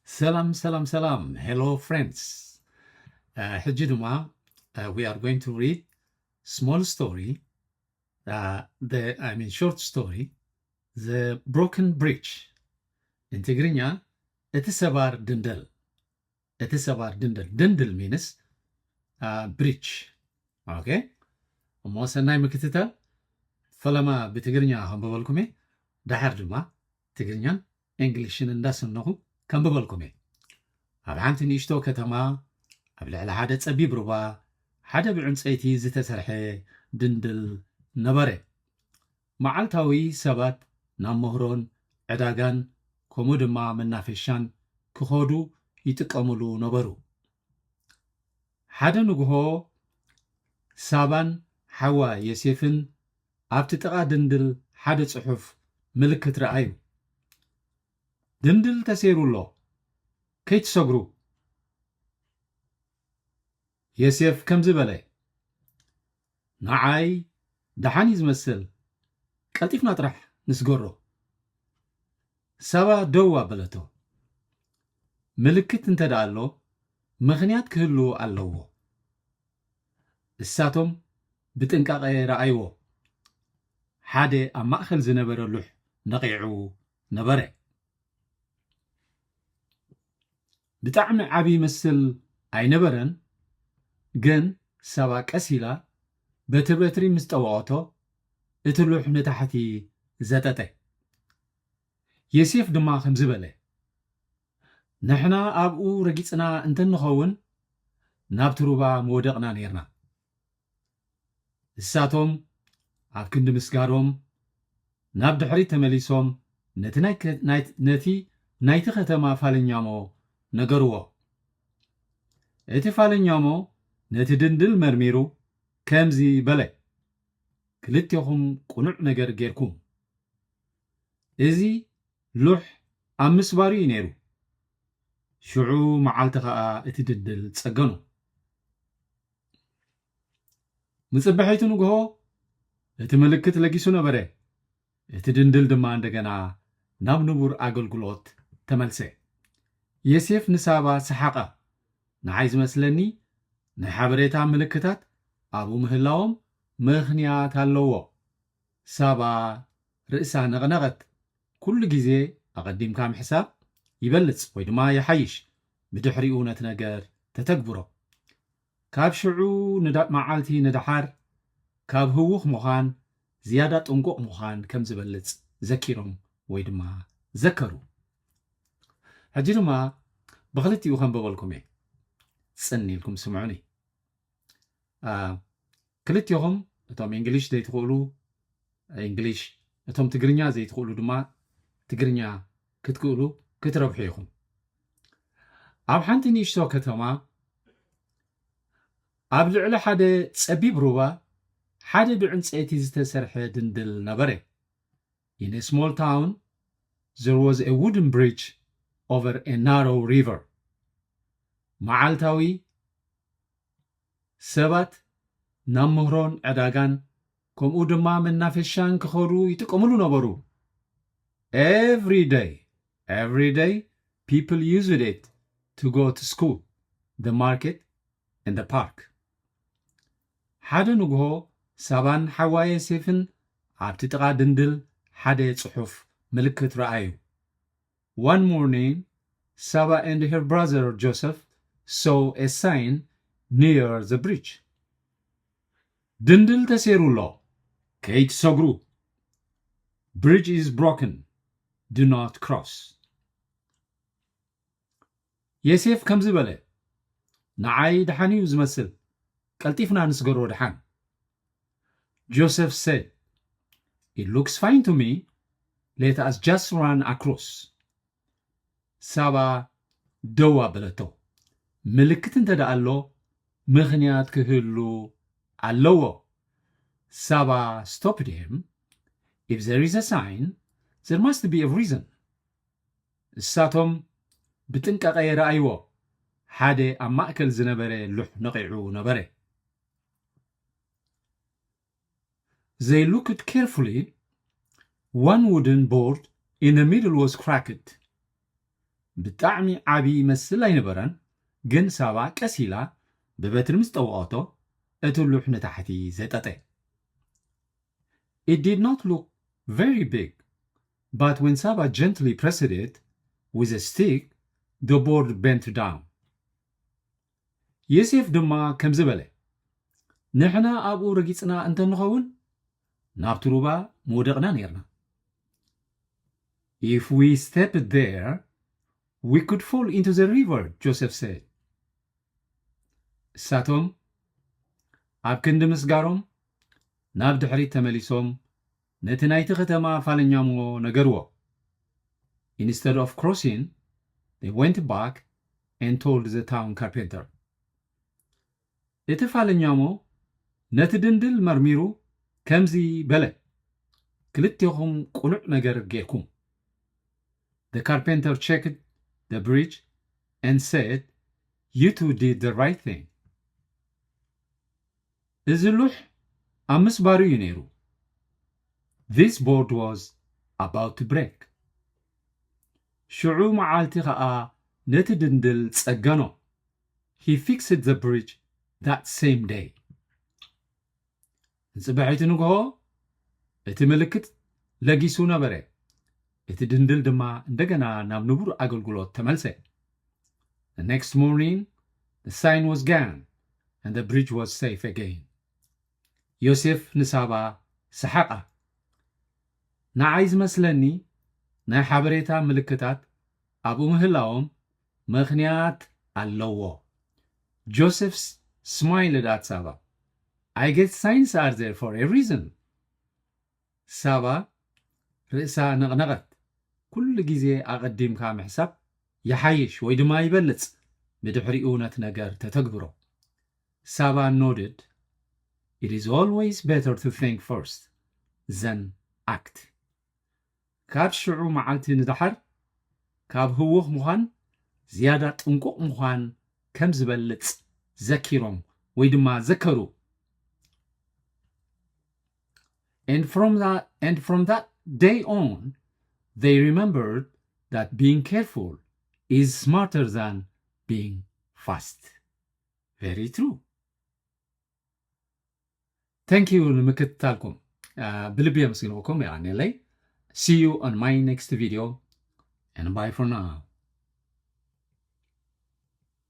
ሰላም ሰላም ሰላም። Hello friends. ሕጂ ድማ we are going to read small story, the I mean short story, the broken bridge. In ትግርኛ እቲ ሰባር ድንድል። እቲ ሰባር ድንድል፣ ድንድል means bridge. Okay? እሞ ሰናይ ምክትታል። ፈለማ ብትግርኛ ከንብበልኩም እየ፣ ደሓር ድማ ትግርኛን እንግሊሽን እንዳሰነኹ ከንብበልኩም እየ። ኣብ ሓንቲ ንእሽቶ ከተማ ኣብ ልዕሊ ሓደ ጸቢብ ሩባ ሓደ ብዕንጸይቲ ዝተሰርሐ ድንድል ነበረ። መዓልታዊ ሰባት ናብ ምህሮን ዕዳጋን ከምኡ ድማ መናፈሻን ክኸዱ ይጥቀምሉ ነበሩ። ሓደ ንግሆ ሳባን ሓዋ የሴፍን ኣብቲ ጥቓ ድንድል ሓደ ጽሑፍ ምልክት ረኣዩ። ድንድል ተሰይሩ ኣሎ፣ ከይትሰግሩ። የሴፍ ከምዚ በለ፣ ንዓይ ደሓን እዩ ዝመስል፣ ቀልጢፍና ጥራሕ ንስገሮ። ሳባ ደው ኣበለቶ። ምልክት እንተ ደኣ ኣሎ ምኽንያት ክህሉ ኣለዎ። እሳቶም ብጥንቃቐ ረኣይዎ። ሓደ ኣብ ማእከል ዝነበረ ሉሕ ነቒዑ ነበረ። ብጣዕሚ ዓቢ ይመስል ኣይነበረን፣ ግን ሳባ ቀስ ኢላ በቲ በትሪ ምስ ጠወቐቶ እቲ ሉሕ ንታሕቲ ዘጠጠ። የሴፍ ድማ ከምዚ በለ፣ ንሕና ኣብኡ ረጊጽና እንተንኸውን ናብቲ ሩባ ምወደቕና ነይርና። እሳቶም ኣብ ክንዲ ምስጋዶም ናብ ድሕሪት ተመሊሶም ነቲ ናይ ከ- ናይ- ነቲ ናይቲ ከተማ ፋለኛሞ ነገርዎ። እቲ ፋለኛሞ ነቲ ድንድል መርሚሩ ከምዚ በለ፣ ክልቴኹም ቅኑዕ ነገር ጌርኩም። እዚ ሉሕ ኣብ ምስባሩ እዩ ነይሩ። ሽዑ መዓልቲ ኸኣ እቲ ድንድል ጸገኑ። ንጽባሒቱ ንግሆ እቲ ምልክት ለጊሱ ነበረ። እቲ ድንድል ድማ እንደገና ናብ ንቡር ኣገልግሎት ተመልሰ። የሴፍ ንሳባ ሰሓቐ። ንዓይ ዝመስለኒ ናይ ሓበሬታ ምልክታት ኣብኡ ምህላዎም ምኽንያት ኣለዎ። ሳባ ርእሳ ነቕነቐት። ኩሉ ግዜ ኣቐዲምካ ምሕሳብ ይበልጽ ወይ ድማ ይሓይሽ። ብድሕሪኡ ነቲ ነገር ተተግብሮ። ካብ ሽዑ ንዳ- መዓልቲ ንደሓር ካብ ህዉኽ ምዃን ዝያዳ ጥንቁቕ ምዃን ከም ዝበልጽ ዘኪሮም ወይ ድማ ዘከሩ። ሕጂ ድማ ብኽልቲኡ ከንብበልኩም እየ። ጽን ኢልኩም ስምዑኒ። ክልቲኹም እቶም እንግሊሽ ዘይትኽእሉ እንግሊሽ፣ እቶም ትግርኛ ዘይትኽእሉ ድማ ትግርኛ ክትክእሉ ክትረብሑ ኢኹም። ኣብ ሓንቲ ንእሽቶ ከተማ ኣብ ልዕሊ ሓደ ጸቢብ ሩባ ሓደ ብዕንጸይቲ ዝተሰርሐ ድንድል ነበረ። In a small town, there was a wooden bridge over a narrow river. መዓልታዊ ሰባት ናብ ምህሮን ዕዳጋን ከምኡ ድማ መናፈሻን ክኸዱ ይጥቀምሉ ነበሩ። Every day, every day, people used it to go to school, the market, and the park. ሓደ ንግሆ ሳባን ሓዋ የሴፍን ኣብቲ ጥቓ ድንድል ሓደ ጽሑፍ ምልክት ረኣዩ። One morning, Saba and her brother Joseph saw a sign near the bridge. ድንድል ተሰይሩ ኣሎ፣ ከይትሰግሩ። Bridge is broken, do not cross. የሴፍ ከምዚ በለ፣ ንዓይ ደሓን እዩ ዝመስል፣ ቀልጢፍና ንስገሮ ደሓን። Joseph said, it looks fine to me, let us just run across. ሳባ ደው ኣበለቶ። ምልክት እንተ ደኣ ኣሎ ምኽንያት ክህሉ ኣለዎ። ሳባ stopped him, if there is a sign, there must be a reason. እሳቶም ብጥንቃቐ የረኣይዎ። ሓደ ኣብ ማእከል ዝነበረ ሉሕ ነቒዑ ነበረ። They looked carefully. One wooden board in the middle was cracked. ብጣዕሚ ዓቢ ይመስል ኣይነበረን፣ ግን ሳባ ቀስ ኢላ ብበትሪ ምስ ጠወቐቶ፣ እቲ ሉሕ ንታሕቲ ዘጠጠ። It did not look very big, but when Saba gently pressed it with a stick, the board bent down. ዮሴፍ ድማ ከምዚ በለ፣ ንሕና ኣብኡ ረጊጽና እንተንኸውን፣ ናብቲ ሩባ ምወደቕና ነይርና። If we stepped there, we could fall into the river, Joseph said. እሳቶም ኣብ ክንዲ ምስጋሮም ናብ ድሕሪት ተመሊሶም ነቲ ናይቲ ከተማ ፋለኛሞ ነገርዎ። Instead of crossing, they went back and told the town carpenter. እቲ ፋለኛሞ ነቲ ድንድል መርሚሩ ከምዚ በለ፣ ክልቴኹም ቅኑዕ ነገር ጌርኩም። The carpenter checked the bridge and said, "You two did the right thing." እዚ ሉሕ ኣብ ምስባሩ እዩ ነይሩ። This board was about to break. ሽዑ መዓልቲ ኸኣ ነቲ ድንድል ጸገኖ። He fixed the bridge that same day. ንጽባሒቲ ንግሆ እቲ ምልክት ለጊሱ ነበረ። እቲ ድንድል ድማ እንደገና ናብ ንቡር ኣገልግሎት ተመልሰ። The next morning, the sign was gone and the bridge was safe again. ዮሴፍ ንሳባ ሰሓቓ። ንዓይ ዝመስለኒ ናይ ሓበሬታ ምልክታት ኣብኡ ምህላዎም ምኽንያት ኣለዎ። Joseph smiled at Saba. "I guess signs are there for a reason." ሳባ ርእሳ ነቕነቐት። ኩሉ ግዜ ኣቐዲምካ ምሕሳብ ይሓይሽ ወይ ድማ ይበልጽ፣ ብድሕሪኡ ነቲ ነገር ተተግብሮ። ሳባ nodded. It is always better to think first, then act. ካብ ሽዑ መዓልቲ ንደሓር ካብ ህውኽ ምዃን ዝያዳ ጥንቁቕ ምዃን ከም ዝበልጽ ዘኪሮም ወይ ድማ ዘከሩ። And from that, and from that day on, they remembered that being careful is smarter than being fast. Very true. Thank you ንምክትታልኩም። ብልቢ የመስግንኩም። የቐንየለይ። See you on my next video and bye for now.